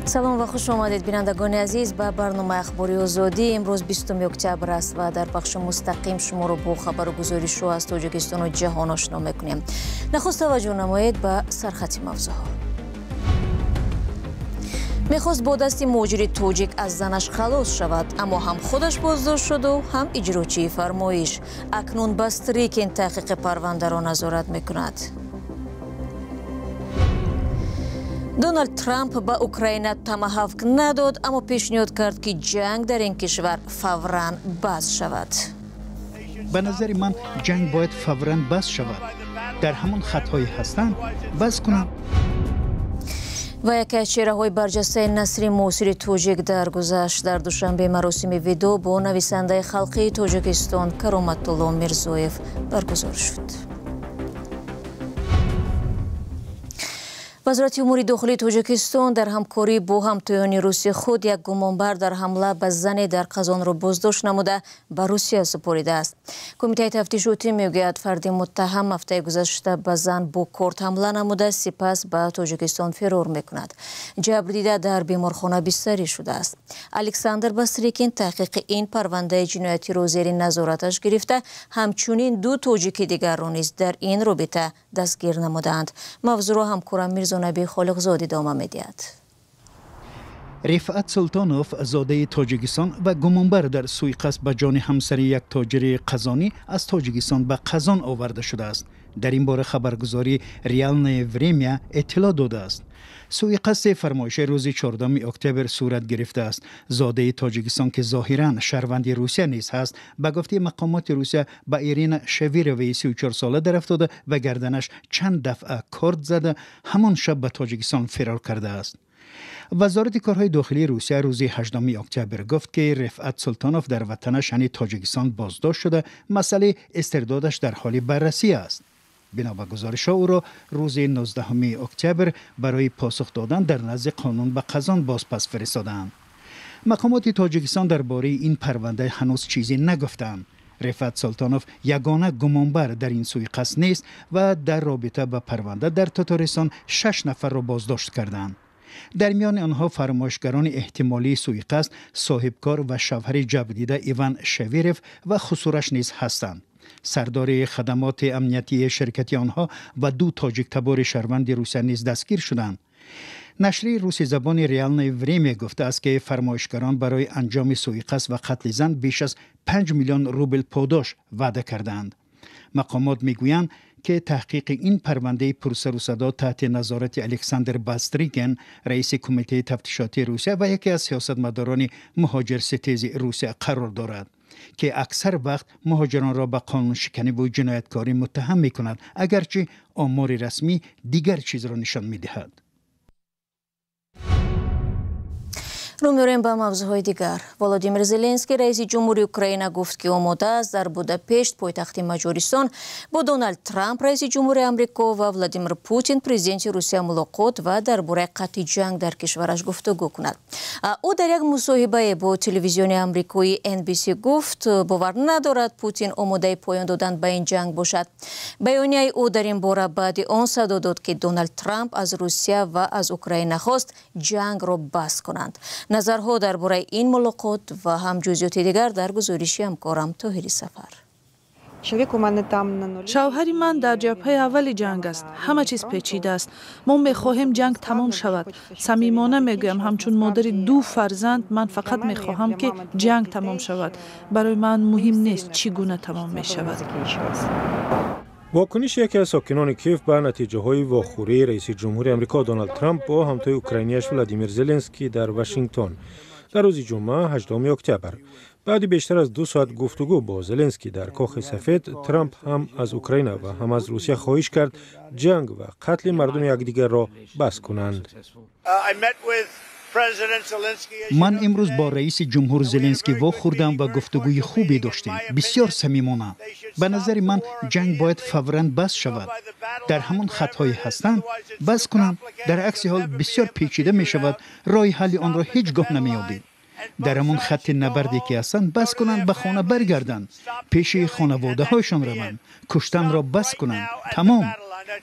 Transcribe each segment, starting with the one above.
Салом ва хуш омадед, бинандагони азиз, ба барномаи Ахбори Озодӣ. Имрӯз 20 октябр аст ва дар бахши мустақим шуморо бо хабару гузоришҳо аз Тоҷикистону ҷаҳон ошно мекунем. Нахуст таваҷҷӯҳ намоед ба сархати мавзӯъҳо. Мехост бо дасти муҳоҷири тоҷик аз занаш халос шавад, аммо ҳам худаш боздошт шуду, ҳам иҷрочии фармоиш. Акнун Бастрикин таҳқиқи парвандаро назорат мекунад. Доналд Трамп ба Украина томагавк надод, аммо пешниҳод кард, ки ҷанг дар ин кишвар фавран бас шавад. Ба назари ман, ҷанг бояд фавран бас шавад. Дар ҳамон хатҳое ҳастанд, бас кунанд. Ва яке аз чеҳраҳои барҷастаи насри муосири тоҷик даргузашт. Дар Душанбе маросими видоъ бо нависандаи халқии Тоҷикистон Кароматулло Мирзоев баргузор шуд. Вазорати умури дохилии Тоҷикистон дар ҳамкорӣ бо ҳамтоёни руси худ як гумонбар дар ҳамла ба зане дар Қазонро боздошт намуда, ба Русия супоридааст. Кумитаи тафтишотӣ мегӯяд, фарди муттаҳам ҳафтаи гузашта ба зан бо корт ҳамла намуда, сипас ба Тоҷикистон фирор мекунад. Ҷабрдида дар беморхона бистарӣ шудааст. Александр Бастрикин таҳқиқи ин парвандаи ҷиноятиро зери назораташ гирифта, ҳамчунин ду тоҷики дигарро низ дар ин робита дастгир намудаанд. Мавзӯъро ҳамкорам Мирзонаби Холиқзод идома медиҳад. Рифъат Султонов, зодаи Тоҷикистон ва гумонбар дар суиқасд ба ҷони ҳамсари як тоҷири қазонӣ, аз Тоҷикистон ба Қазон оварда шудааст. Дар ин бора хабаргузории «Реальное время» иттилоъ додааст. Суиқасди фармоиши рӯзи 14 октябр сурат гирифтааст. Зодаи Тоҷикистон, ки зоҳиран шаҳрванди Русия низ ҳаст, ба гуфтаи мақомоти Русия ба Ирина Шевироваи 34сола дарафтода ва гарданаш чанд дафъа корд зада, ҳамон шаб ба Тоҷикистон фирор кардааст. Вазорати корҳои дохилии Русия рӯзи 18 октябр гуфт, ки Рифъат Султонов дар ватанаш, яъне Тоҷикистон, боздошт шуда, масъалаи истирдодаш дар ҳоли баррасӣ аст. Бино ба гузоришҳо, ӯро рӯзи 19 октябр барои посух додан дар назди қонун ба Қазон бозпас фиристодаанд. Мақомоти Тоҷикистон дар бораи ин парванда ҳанӯз чизе нагуфтаанд. Рифъат Султонов ягона гумонбар дар ин суиқасд нест ва дар робита ба парванда дар Тотористон шаш нафарро боздошт кардаанд. Дар миёни онҳо фармоишгарони эҳтимолии суиқасд, соҳибкор ва шавҳари ҷабрдида Иван Шевирев ва хусураш низ ҳастанд. Сардори хадамоти амниятии ширкати онҳо ва ду тоҷиктабори шаҳрванди Русия низ дастгир шуданд. Нашрияи русизабони «Реальное время» гуфтааст, ки фармоишгарон барои анҷоми суиқасд ва қатли зан беш аз 5 миллион рубл подош ваъда кардаанд. Мақомот мегӯянд, ки таҳқиқи ин парвандаи пурсарусадо таҳти назорати Александр Бастрикин, раиси Кумитаи тафтишотии Русия ва яке аз сиёсатмадорони муҳоҷирситези Русия, қарор дорад, ки аксар вақт муҳоҷиронро ба қонуншиканиву ҷинояткорӣ муттаҳам мекунад, агарчи омори расмӣ дигар чизро нишон медиҳад. Рӯ меорем ба мавзӯъҳои дигар. Володимир Зеленский, раиси ҷумҳури Украина, гуфт, ки омода аст дар Будапешт, пойтахти Маҷористон, бо Доналд Трамп, раиси ҷумҳури Амрико, ва Владимир Путин, президенти Русия, мулоқот ва дар бораи қатъи ҷанг дар кишвараш гуфтугӯ кунад. Ӯ дар як мусоҳибае бо телевизиони амрикоии NBC гуфт, бовар надорад, Путин омодаи поён додан ба ин ҷанг бошад. Баёнияи ӯ дар ин бора баъди он садо дод, ки Доналд Трамп аз Русия ва аз Украина хост ҷангро бас кунанд. Назарҳо дар бораи ин мулоқот ва ҳам ҷузъиёти дигар дар гузориши ҳамкорам Тоҳири Сафар. Шавҳари ман дар ҷабҳаи аввали ҷанг аст. Ҳама чиз печида аст. Мо мехоҳем ҷанг тамом шавад. Самимона мегӯям, ҳамчун модари ду фарзанд ман фақат мехоҳам, ки ҷанг тамом шавад. Барои ман муҳим нест, чӣ гуна тамом мешавад. Вокуниши яке аз сокинони Киев ба натиҷаҳои вохӯрии раиси ҷумҳури Амрико Доналд Трамп бо ҳамтои украинияш Владимир Зеленский дар Вашингтон дар рӯзи ҷумъа, 8 октябр. Баъди бештар аз 2 соат гуфтугӯ бо Зеленский дар Кохи Сафед, Трамп ҳам аз Украина ва ҳам аз Русия хоҳиш кард, ҷанг ва қатли мардуми якдигарро бас кунанд. Ман имрӯз бо раиси ҷумҳур Зеленский вохӯрдам ва гуфтугӯи хубе доштем, бисёр самимона. Ба назари ман, ҷанг бояд фавран бас шавад. Дар ҳамон хатҳое ҳастанд, бас кунанд. Дар акси ҳол бисёр печида мешавад, роҳи ҳалли онро ҳеҷ гоҳ намеёбед. Дар ҳамон хатти набарде ки ҳастанд, бас кунанд, ба хона баргарданд, пеши хонаводаҳояшон раванд, куштанро бас кунанд, тамом.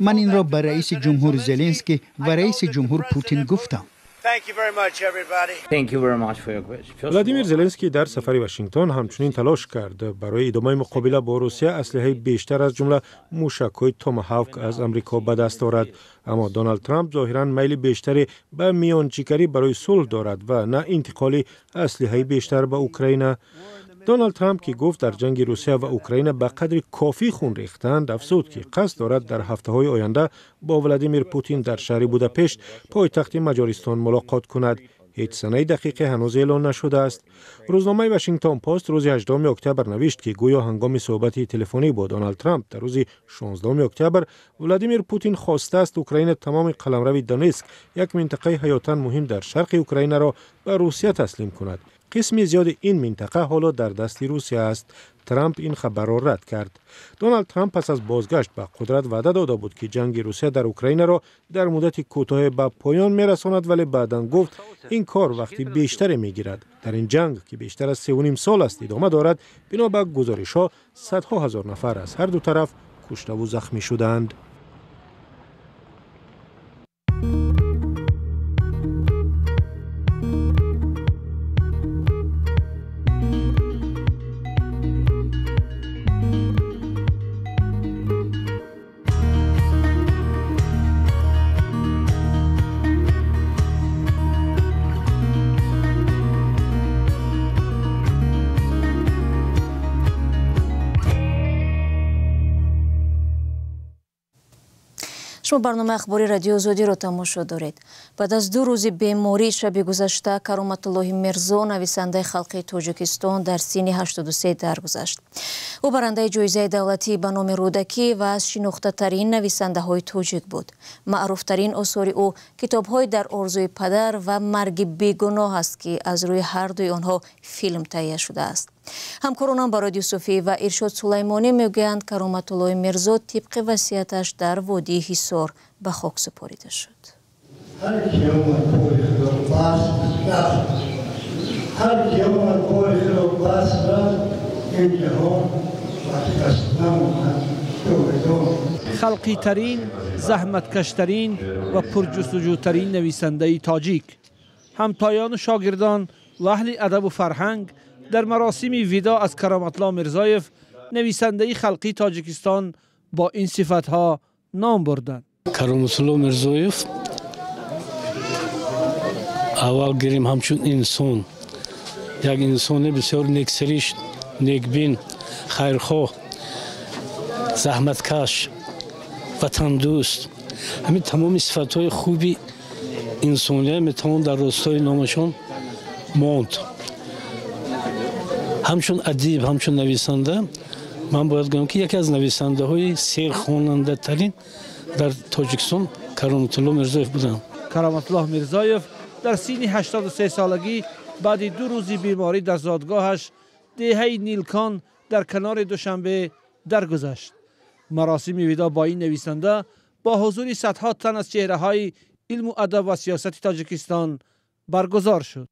Ман инро ба раиси ҷумҳур Зеленский ва раиси ҷумҳур Путин гуфтам. Владимир Зеленский дар сафари Вашингтон ҳамчунин талош кард барои идомаи муқобила бо Русия аслиҳаи бештар, аз ҷумла мушакҳои Томахавк, аз Амрико ба даст орад. Аммо Доналд Трамп зоҳиран майли бештаре ба миёнчигарӣ барои сулҳ дорад ва на интиқоли аслиҳаи бештар ба Украина. Доналд Трамп, ки гуфт дар ҷанги Русия ва Украина ба қадри кофӣ хун рехтанд, афзуд, ки қасд дорад дар ҳафтаҳои оянда бо Владимир Путин дар шаҳри Будапешт, пойтахти Маҷористон, мулоқот кунад. Ҳеҷ санаи дақиқе ҳанӯз эълон нашудааст. Рӯзномаи Вашингтон Пост рӯзи 8 октябр навишт, ки гӯё ҳангоми суҳбати телефонӣ бо Доналд Трамп дар рӯзи 16 октябр Владимир Путин хостааст Украина тамоми қаламрави Донецк, як минтақаи ҳаётан муҳим дар шарқи Украинаро, ба Русия таслим кунад. Қисми зиёди ин минтақа ҳоло дар дасти Русия аст. Трамп ин хабарро рад кард. Доналд Трамп пас аз бозгашт ба қудрат ваъда дода буд, ки ҷанги Русия дар Украинаро дар муддати кӯтоҳе ба поён мерасонад, вале баъдан гуфт, ин кор вақти бештаре мегирад. Дар ин ҷанг, ки бештар аз 3,5 сол аст идома дорад, бино ба гузоришҳо, садҳо ҳазор нафар аз ҳар ду тараф куштаву захмӣ шуданд. Шумо барномаи ахбори Радиои Озодиро тамошо доред. Баъд аз 2 рӯзи беморӣ шаби гузашта Кароматуллоҳи Мирзо, нависандаи халқи Тоҷикистон, дар синни 83 даргузашт. Ӯ барандаи ҷоизаи давлатӣ ба номи Рӯдакӣ ва аз шинохтатарин нависандаҳои тоҷик буд. Маъруфтарин осори ӯ китобҳои «Дар орзуи падар» ва «Марги бегуноҳ» аст, ки аз рӯи ҳар дуи онҳо филм таҳия шудааст. Ҳамкоронам Барод Юсуфӣ ва Иршод Сулаймонӣ мегӯянд, Кароматуллоҳи Мирзо тибқи васияташ дар водии Ҳисор ба хок супорида шуд. Халқитарин, заҳматкаштарин ва пурҷустуҷӯтарин нависандаи тоҷик, ҳамтоёну шогирдон ва аҳли адабу фарҳанг дар маросими видоъ аз Кароматулло Мирзоев, нависандаи халқии Тоҷикистон, бо ин сифатҳо ном бурданд. Кароматулло Мирзоев аввал гирим ҳамчун инсон, як инсони бисёр нексиришт, некбин, хайрхоҳ, заҳматкаш, ватандӯст. Ҳамин тамоми сифатҳои хуби инсония метавон дар ростои номашон монд. Ҳамчун адиб, ҳамчун нависанда, ман бояд гӯям, ки яке аз нависандаҳои серхонандатарин дар Тоҷикистон Кароматулло Мирзоев буданд. Кароматулло Мирзоев дар синни 83 солагӣ баъди 2 рӯзи беморӣ дар зодгоҳаш, деҳаи Нилкон дар канори Душанбе, даргузашт. Маросими видоъ бо ин нависанда бо ҳузури садҳо тан аз чеҳраҳои илму адаб ва сиёсати Тоҷикистон баргузор шуд.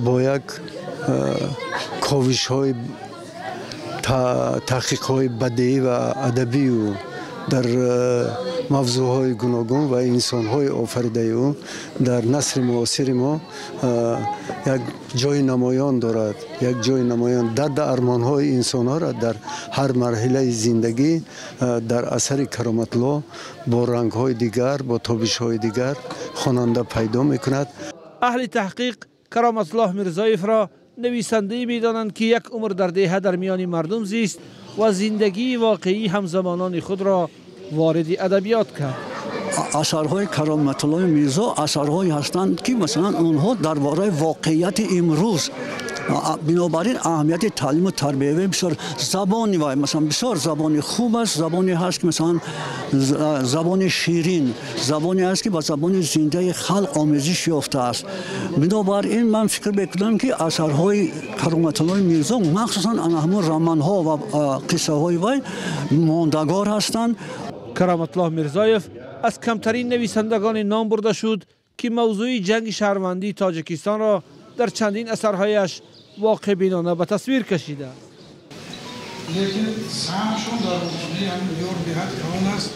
Бо як ковишҳои, таҳқиқҳои бадеӣ ва адабию дар мавзӯъҳои гуногун ва инсонҳои офаридаи ӯ дар насри муосири мо як ҷои намоён дорад, як ҷои намоён. Дарду армонҳои инсонҳоро дар ҳар марҳилаи зиндагӣ дар асари Кароматулло бо рангҳои дигар, бо тобишҳои дигар хонанда пайдо мекунад. Аҳли таҳқиқ Кароматулло Мирзоевро нависандае медонанд, ки як умр дар деҳа дар миёни мардум зист ва зиндагии воқеии ҳамзамонони худро вориди адабиёт кард. Асарҳои Кароматуллои Мирзо асарҳое ҳастанд, ки масалан онҳо дар бораи воқеияти имрӯз, бинобар ин аҳамияти таълиму тарбиявӣ бисёр. Забони вай масалан бисёр забони хуб аст, забоне ҳаст, ки масалан забони ширин, забоне аст, ки ба забони зиндаи халқ омезиш ёфтааст. Бинобар ин ман фикр мекунам, ки асарҳои Кароматуллои Мирзо, махсусан ана ҳамон романҳо ва қиссаҳои вай, мондагор ҳастанд. Кароматулло Мирзоев аз камтарин нависандагоне ном бурда шуд, ки мавзӯи ҷанги шаҳрвандии Тоҷикистонро дар чандин асарҳояш воқеъбинона ба тасвир кашидааст. Лекин саҳмшон дар вуҷуди ҳамин ёр беҳад калон аст.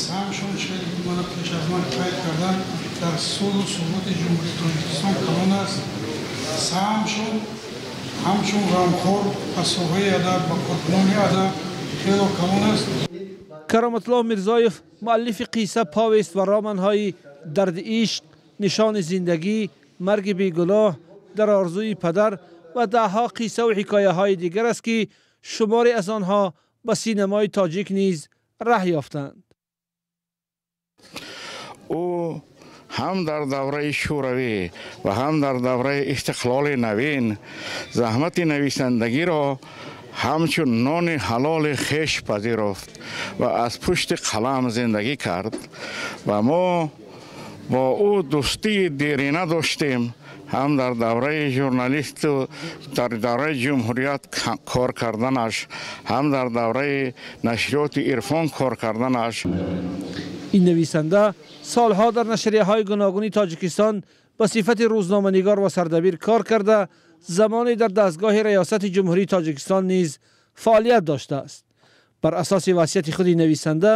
Саҳмшон, чизе ки мана пеш аз ман қайд кардан, Дар сулҳу суботи Ҷумҳурии Тоҷикистон калон аст. Саҳмшон ҳамчун ғамхор ба соҳаи адаб, ба коркунони адаб хело калон аст. Кароматулло Мирзоев муаллифи қисса, повесть ва романҳои «Дарди ишқ», «Нишони зиндагӣ», «Марги бегуноҳ», «Дар орзуи падар» ва даҳҳо қиссаву ҳикояҳои дигар аст, ки шуморе аз онҳо ба синамои тоҷик низ раҳ ёфтанд. Ӯ ҳам дар давраи Шӯравӣ ва ҳам дар давраи истиқлоли навин заҳмати нависандагиро ҳамчун нони ҳалоли хеш пазируфт ва аз пушти қалам зиндагӣ кард. Ва мо бо ӯ дӯстии дерина доштем, ҳам дар давраи журналисту дар давраи ҷумҳурият кор карданаш, ҳам дар давраи нашриёти «Ирфон» кор карданаш. Ин нависанда солҳо дар нашрияҳои гуногуни Тоҷикистон ба сифати рӯзноманигор ва сардабир кор карда, замоне дар дастгоҳи риёсати Ҷумҳурии Тоҷикистон низ фаъолият доштааст. Бар асоси васияти худи нависанда,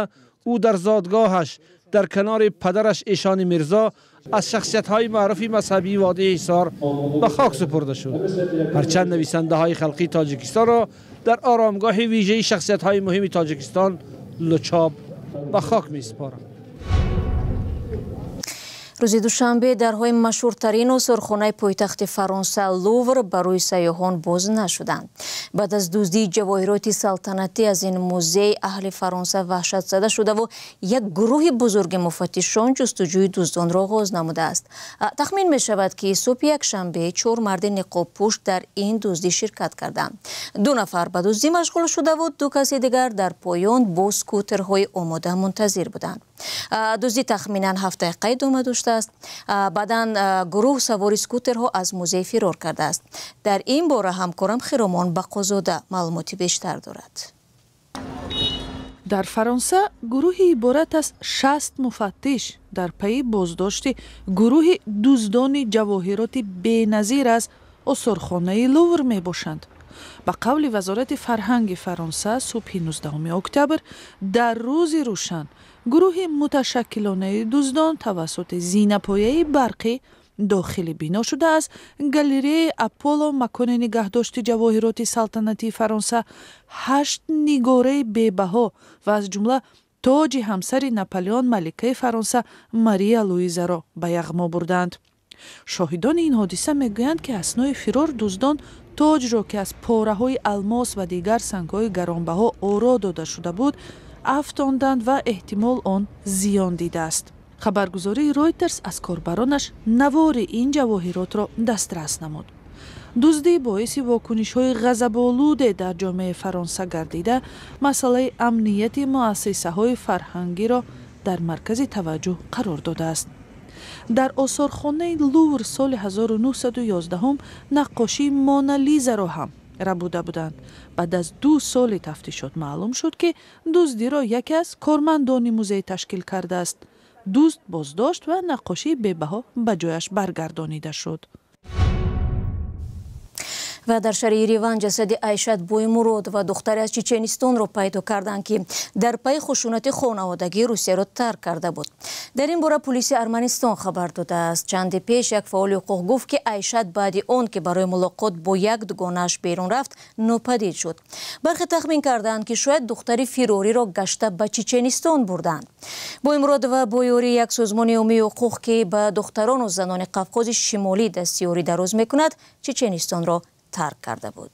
ӯ дар зодгоҳаш дар канори падараш Эшони Мирзо, аз шахсиятҳои маъруфи мазҳабии водии Ҳисор, ба хок супурда шуд. Ҳарчанд нависандаҳои халқии Тоҷикистонро дар оромгоҳи вижаи шахсиятҳои муҳими Тоҷикистон, Лучоб, ба хок месупоранд. Рӯзи душанбе дарҳои машҳуртарин осорхонаи пойтахти Фаронса, Лувр, барои сайёҳон боз нашуданд. Баъд аз дуздии ҷавоҳироти салтанатӣ аз ин музей, аҳли Фаронса ваҳшатзада шудаву як гурӯҳи бузурги муфаттишон ҷустуҷӯи дуздонро оғоз намудааст. Тахмин мешавад, ки субҳи якшанбе чор марди ниқобпӯш дар ин дуздӣ ширкат карданд. Ду нафар ба дуздӣ машғул шудаву ду каси дигар дар поён бо скутерҳои омода мунтазир буданд. Дуздӣ тахминан 7 дақиқа идома доштааст. Баъдан гурӯҳ савори скутерҳо аз музей фирор кардааст. Дар ин бора ҳамкорам Хиромон Бақозода маълумоти бештар дорад. Дар Фаронса гурӯҳи иборат аз 60 муфаттиш дар пайи боздошти гурӯҳи дуздони ҷавоҳироти беназир аз осорхонаи Лувр мебошанд. Ба қавли вазорати фарҳанги Фаронса, субҳи 19 октябр дар рӯзи рӯшан гурӯҳи муташаккилонаи дуздон тавассути зинапояи барқӣ дохили бино шуда, аз галереяи Аполло, макони нигаҳдошти ҷавоҳироти салтанатии Фаронса, ҳашт нигораи бебаҳо ва аз ҷумла тоҷи ҳамсари Наполеон, маликаи Фаронса Мария Луизаро ба яғмо бурданд. Шоҳидони ин ҳодиса мегӯянд, ки аснои фирор дуздон тоҷро, ки аз пораҳои алмос ва дигар сангҳои гаронбаҳо оро дода шуда буд, афтонданд ва эҳтимол он зиён дидааст. Хабаргузории Ройтерс аз корбаронаш навори ин ҷавоҳиротро дастрас намуд. Дуздӣ боиси вокунишҳои ғазаболуде дар ҷомеаи Фаронса гардида, масъалаи амнияти муассисаҳои фарҳангиро дар маркази таваҷҷӯҳ қарор додааст. Дар осорхонаи Лувр соли 1911 наққошии Мона Лизаро ҳам рабуда буданд. Баъд аз 2 соли тафтишот маълум шуд, ки дуздиро яке аз кормандони музей ташкил кардааст. Дузд боздошт ва наққошии бебаҳо ба ҷояш баргардонида шуд. Ва дар шаҳри Ереван ҷасади Айшат Боймуродова, духтаре аз Чеченистонро пайдо карданд, ки дар пайи хушунати хонаводагӣ Русияро тарк карда буд. Дар ин бора пулиси Арманистон хабар додааст. Чанде пеш як фаъоли ҳуқуқ гуфт, ки Айшат баъди он ки барои мулоқот бо як дугонааш берун рафт, нопадид шуд. Бархе тахмин карданд, ки шояд духтари фирориро гашта ба Чеченистон бурданд. Боймуродова бо ёрии як созмони умумии ҳуқуқ, ки ба духтарону занони Қавқози Шимолӣ дасти ёрӣ дароз мекунад, Чеченистонро тарк карда буд.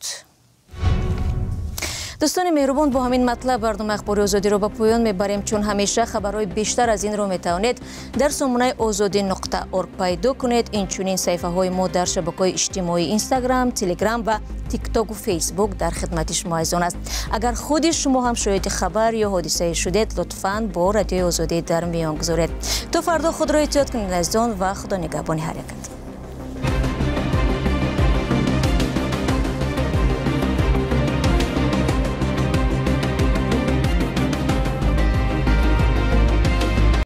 Дӯстони меҳрубон, бо ҳамин матлаб барномаи Ахбори Озодиро ба поён мебарем. Чун ҳамеша, хабарҳои бештар аз инро метавонед дар сомонаи озодӣ.орг пайдо кунед. Инчунин саҳифаҳои мо дар шабакаҳои иҷтимоӣ, Инстаграм, Телеграм ва Тиктоку Фейсбук дар хидмати шумо азизон аст. Агар худи шумо ҳам шоҳиди хабар ё ҳодисае шудед, лутфан бо Радиои Озодӣ дар миён гузоред. То фардо худро эҳтиёт кунед, азизон, ва Худо нигаҳбони ҳар якатон.